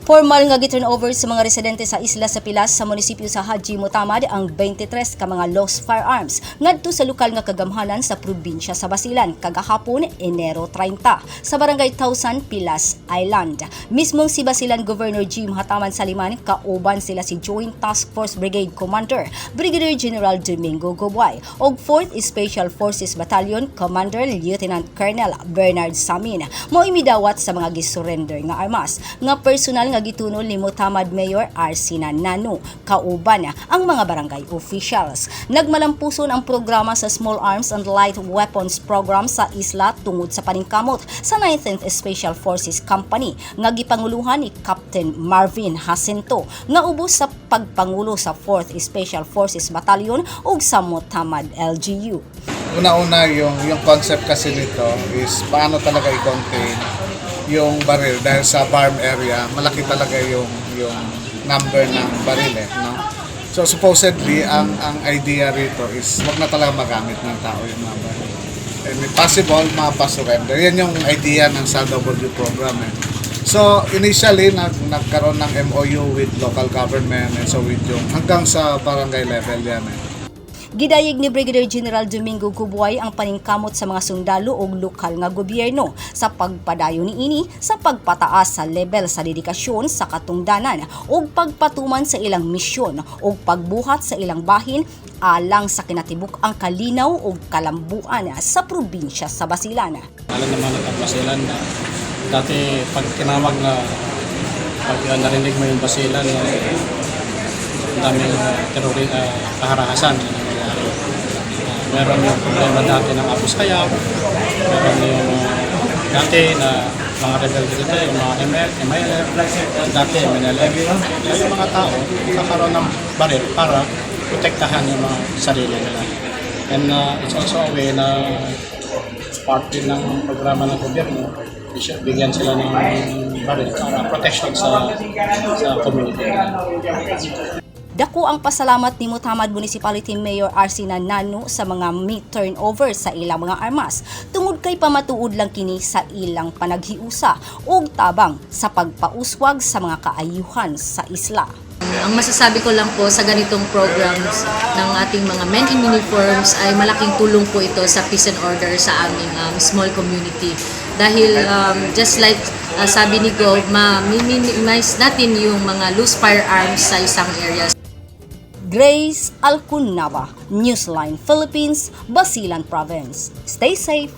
Formal nga gi-turn over sa mga residente sa isla sa Pilas sa munisipyo sa Hadji Mutamad ang 23 ka mga loose firearms ngadto sa lokal nga kagamhanan sa probinsya sa Basilan kagahapon, Enero 30, sa Barangay Tausan, Pilas Island. Mismong si Basilan Governor Jim Hataman Saliman kauban sila si Joint Task Force Brigade Commander Brigadier General Domingo Gobay ug 4th Special Forces Battalion Commander Lieutenant Colonel Bernard Samin mao midawat sa mga gisurrender nga armas nga personal nga gitunol ni Mutamad Mayor Arsina Nano kauban ang mga barangay officials. Nagmalampuson ang programa sa Small Arms and Light Weapons Program sa isla tungod sa paningkamot sa 19th Special Forces Company nga gipanguluhan ni Captain Marvin Jacinto nga ubos sa pagpangulo sa 4th Special Forces Battalion ug sa Mutamad LGU. Una-una, yung concept kasi nito is paano talaga i-contain yung baril dahil sa BARMM area, malaki talaga yung number ng baril eh, no? So supposedly, ang idea rito is wag na talaga magamit ng tao yung mga baril. And if possible, mapasurrender. Yan yung idea ng SALW program eh. So initially, nagkaroon ng MOU with local government and so with yung hanggang sa barangay level yan eh. Gidayeg ni Brigadier General Domingo Gubuay ang paningkamot sa mga sundalo ug lokal nga gobyerno sa pagpadayon niini sa pagpataas sa level sa dedikasyon sa katungdanan ug pagpatuman sa ilang misyon ug pagbuhat sa ilang bahin alang sa kinatibuk-ang kalinaw ug kalambuan sa probinsya sa Basilan. Alam naman ng Basilan na dati pag tinawag na pag narinig mo yung Basilan, ang daming kaharahasan na nangyayari. Meron yung problema dati ng Abu Sayyaf, meron yung dati na mga rebelde dito, yung mga ML, MILF, dati MNLF. So yung mga tao, kakaroon ng baril para protektahan yung mga sarili nila. And it's also a way na part din ng programa ng gobyerno, bigyan sila ng baril para protection sa community nila. Dako ang pasalamat ni Mutamad Municipality Mayor Arsina Nano sa mga mi-turnover sa ilang mga armas tungod kay pamatuod lang kini sa ilang panaghiusa ug tabang sa pagpauswag sa mga kaayuhan sa isla. Ang masasabi ko lang po sa ganitong programs ng ating mga men in uniforms ay malaking tulong po ito sa peace and order sa aming small community. Dahil just like sabi ni Gov, ma-minimize natin yung mga loose firearms sa isang area. Grace Alcunaba, Newsline Philippines, Basilan Province. Stay safe.